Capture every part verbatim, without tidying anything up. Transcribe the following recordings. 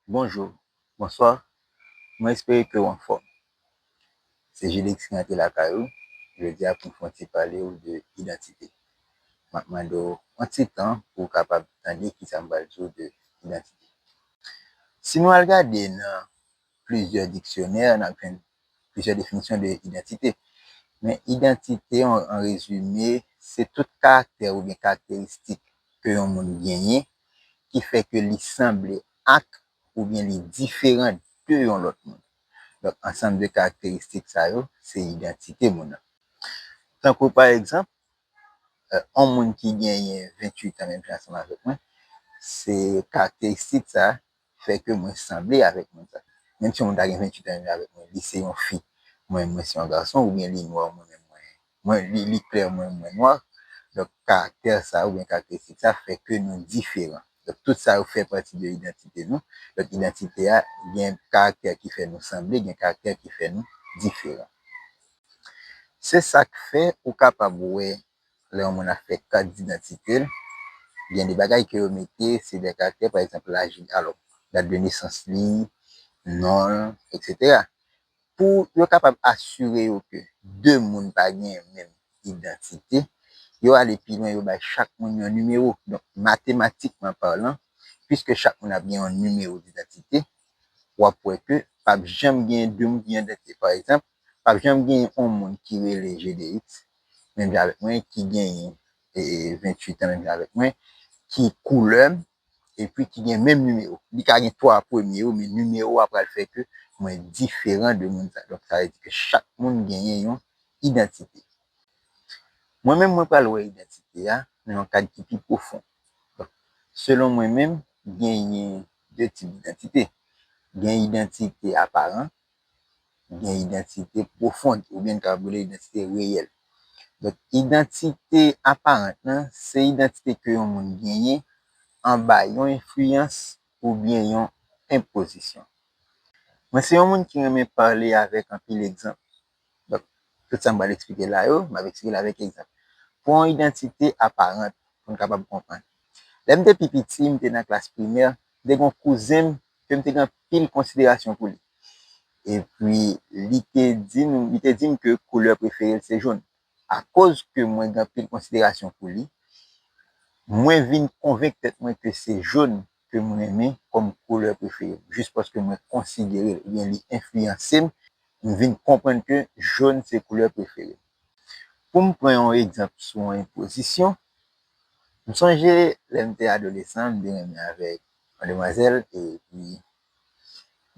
Bonjou, bonswa, mwen espere ke w anfòm. Se Gilles ki rantre lakay ou, jodi a pou m fè yon ti pale w de idantite. M ap mande w yon ti tan pou w kapab tande kisa m pral di w de idantite. Si nou al gade nan plizyè diksyonè, n ap jwenn plizyè definisyon de idantite. Men idantite, an, an rezime, se tout karaktè oubyen karakteristik ke yon moun genyen ki fè ke li sanble ak oubyen li diferan de yon lòt moun. Donk, ansanm de karakteristik sa yo, se idantite moun nan. Tankou pa egzanp, yon moun ki genyen venntuit an menm jan ansanm avèk mwen, se karakteristik sa fè ke mwen sanble avèk moun sa. Menm si yon moun ta gen venntuit an menm jan avèk mwen, li se yon fi, mwen, mwen se yon gason, oubyen li nwa, mwen menm mwen, mwen li, li klè, mwen, mwen nwa. Donk, karaktè sa oubyen karakteristik sa fè ke nou diferan. Donk, tout sa yo fè pati de idantite nou. Donk, idantite a gen karaktè ki fè nou sanble, gen karaktè ki fè nou diferan. Se sa k fè ou kapab wè lè yon moun ap fè kat didantite l, gen de bagay ke yo mete, se de karaktè, pa egzanp, laj li, alò, dat de nesans li, non l, etsetera. Pou yo kapab asire yo ke de moun pa gen menm idantite, yo ale pi lwen, yo bay chak moun yon nimewo. Donk, matematikman palan, piske chak moun ap gen yon nimewo didantite, w ap wè ke p ap janm gen de moun ki gen idantite. Pa egzanp, p ap janm gen yon moun ki rele G D X, menm jan avèk mwen, ki genyen, e, venntuit an, menm jan avèk mwen, ki koulè m, epi ki gen menm nimewo. Li ka gen twa premye yo, men nimewo a pral fè ke mwen diferan de moun sa. Donk, sa vle di ke chak moun genyen yon idantite. Mwen menm, mwen pral wè idantite a nan yon kad ki pi pwofon. Donk, selon mwen menm, genyen de tip idantite. Gen idantite aparan, gen idantite pwofon, oubyen n kapab rele idantite reyèl. Donk, idantite aparan nan, se idantite ke yon moun genyen anba yon enfliyans oubyen yon enpozisyon. Mwen se yon moun ki renmen pale avèk anpil egzanp. Donk, tout sa m pral eksplike la yo, m ap eksplike l avèk egzanp. Pran yon idantite aparan pou n kapab konprann. Lè m te pi piti, m te nan klas primè, m te gen yon kouzen m ke m te gen anpil konsiderasyon pou li. Epi, li te di m, li te di m ke koulè prefere l se jòn. Akoz ke mwen gen anpil konsiderasyon pou li, mwen vin konvenk tèt mwen ke se jòn ke mwen renmen kòm koulè prefere m, jis paske mwen konsidere l oubyen li enfliyanse m, m vin konprann ke jòn se koulè prefere m. Pou m pran yon egzanp sou yon enpozisyon, m sonje lè m te adolesan, m te renmen avèk yon demwazèl, epi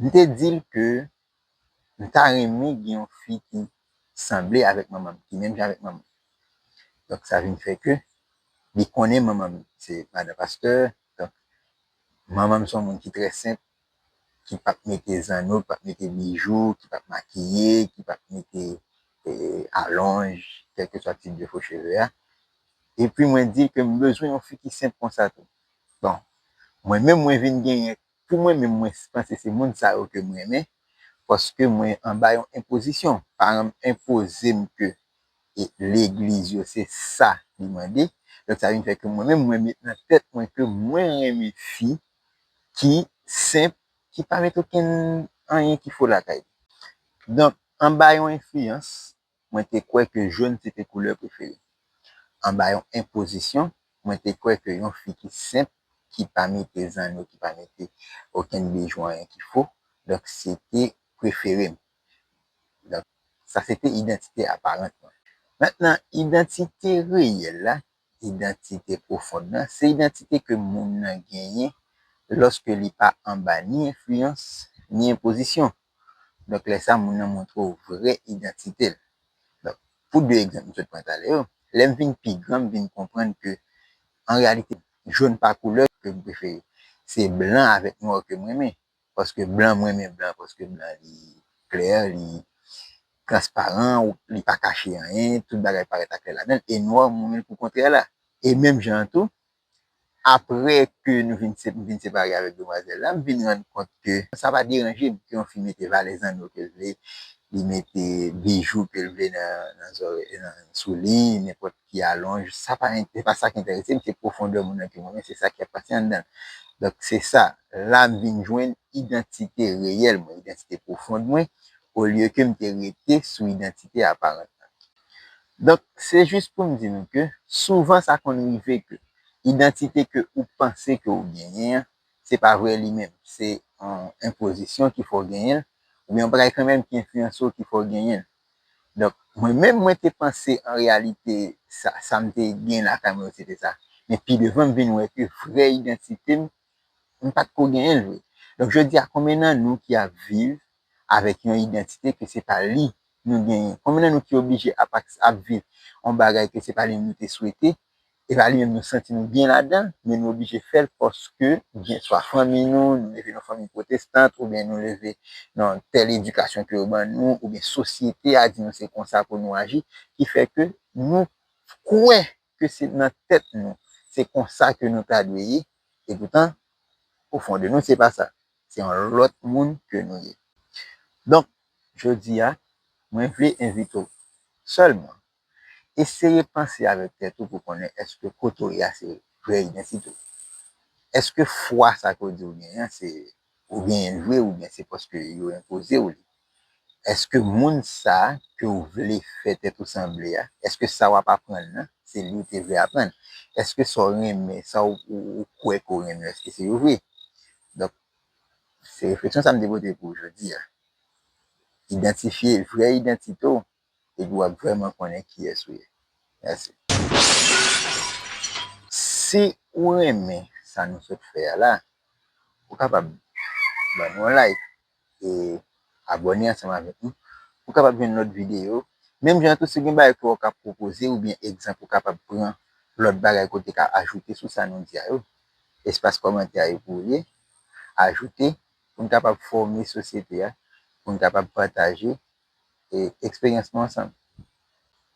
m te di l ke m ta renmen gen yon fi ki sanble avèk manman m, ki menm jan avèk manman m. Donk, sa vin fè ke li konnen manman m se madan pastè. Donk, manman m se yon moun ki trè senp, ki p ap mete zanno, ki p ap mete bijou, ki p ap makiye, ki p ap mete, e, alonj, kèlkeswa tip de fo cheve a. Epi mwen di ke m bezwen yon fi ki senp konsa tou. Bon, mwen menm, mwen vin genyen, pou mwen menm, mwen panse se moun sa yo ke m renmen, paske mwen anba yon enpozisyon. Paran m enpoze m ke, e, legliz yo, se sa li mande. Donk, sa vin fè ke mwen menm, mwen met nan tèt mwen ke mwen renmen fi ki senp, ki pa met okenn anyen ki fo lakay li. Donk, anba yon enfliyans, mwen te kwè ke jòn se te koulè prefere m. Anba yon enpozisyon, mwen te kwè ke yon fi ki senp, ki pa mete zanno, ki pa mete okenn bijou, anyen ki fo, donk se te prefere m. Donk, sa se te idantite aparan mwen. Mentnan, idantite reyèl la, idantite pwofon nan, se idantite ke moun nan genyen lòske li pa anba ni enfliyans, ni enpozisyon. Donk, lè sa, moun nan montre w vrè idantite l. Donk, pou de egzanp m sot pran talè yo, lè m vin pi gran, m vin konprann ke, an reyalite, jòn pa koulè ke m prefere. Se blan avèk nwa ke m renmen. Paske blan, mwen renmen blan, paske blan, li klè, li transparan, ou, li pa kache anyen, tout bagay parèt aklè ladan l. E nwa, mwen renmen l pou kontrè la. E menm jan an tou, apre ke nou vin se-, m vin separe avèk demwazèl la, m vin rann kont ke sa pa deranje m ke yon fi mete valè zanno ke l vle, li mete bijou ke l vle nan, nan zòrèy, nan, sou li, nenpòt ki alonj, sa pa, se pa sa ki enterese m, se pwofondè moun nan ke mwen renmen, se sa ki ap pase anndan l. Donk, se sa, la m vin jwenn idantite reyèl mwen, idantite pwofond mwen, olye ke m te rete sou idantite aparan lan. Donk, se jis pou m di nou ke souvan sa konn rive ke idantite ke ou panse ke ou genyen an, se pa vre li menm. Se yon enpozisyon ki fè w genyen l, oubyen yon bagay kanmenm ki enfliyanse w ki fè w genyen l. Donk, mwen menm, mwen te panse an reyalite sa, sa m te gen lakay mwen yo, se te sa. Men pi devan, m vin wè ke vrè idantite m, m pa t ko genyen l vre. Donk, jodi a, konbyen nan nou ki ap viv avèk yon idantite ke se pa li nou genyen? Konbyen nan nou ki oblije ap, ap viv yon bagay ke se pa li nou te swete? E pa li menm nou santi nou byen ladan, men nou oblije fè l paske byen swa fanmi nou, nou leve nan fanmi pwotestant, oubyen nou leve nan tèl edikasyon ke yo ban nou, oubyen sosyete a di nou se konsa pou nou aji, ki fè ke nou kwè ke se nan tèt nou, se konsa ke nou ta dwe ye, epoutan, o fon de nou, se pa sa. Se yon lòt moun ke nou ye. Donk, jodi a, mwen vle envite w sèlman eseye panse avèk tèt ou pou konnen èske kote w ye a se vrè idantite w. Èske fwa sa ke w di w genyen an, se ou genyen l vre oubyen se paske yo enpoze w li? Èske moun sa ke w vle fè tèt ou sanble a, èske sa w ap aprann nan, se li w te vle aprann? Èske sa w renmen, sa w, ou, ou kwè ke w renmen, èske se yo vre? Donk, se refleksyon sa m te pote pou w jodi a. Idantifye vrè idantite w, epi w ap vrèman konnen kiyès ou ye. Mèsi. Si ou renmen sa nou sot fè a la, ou kapab ban nou yon like e abòne ansanm avèk nou. Ou kapab jwenn lòt videyo. Menm jan tou, si gen bagay ke w ka pwopoze oubyen egzanp, ou kapab pran lòt bagay ke w te ka ajoute sou sa nou di a yo. Espas kòmantè a yo pou w ye. Ajoute pou n kapab fòme sosyete a, pou n kapab pataje e eksperyans nou ansanm.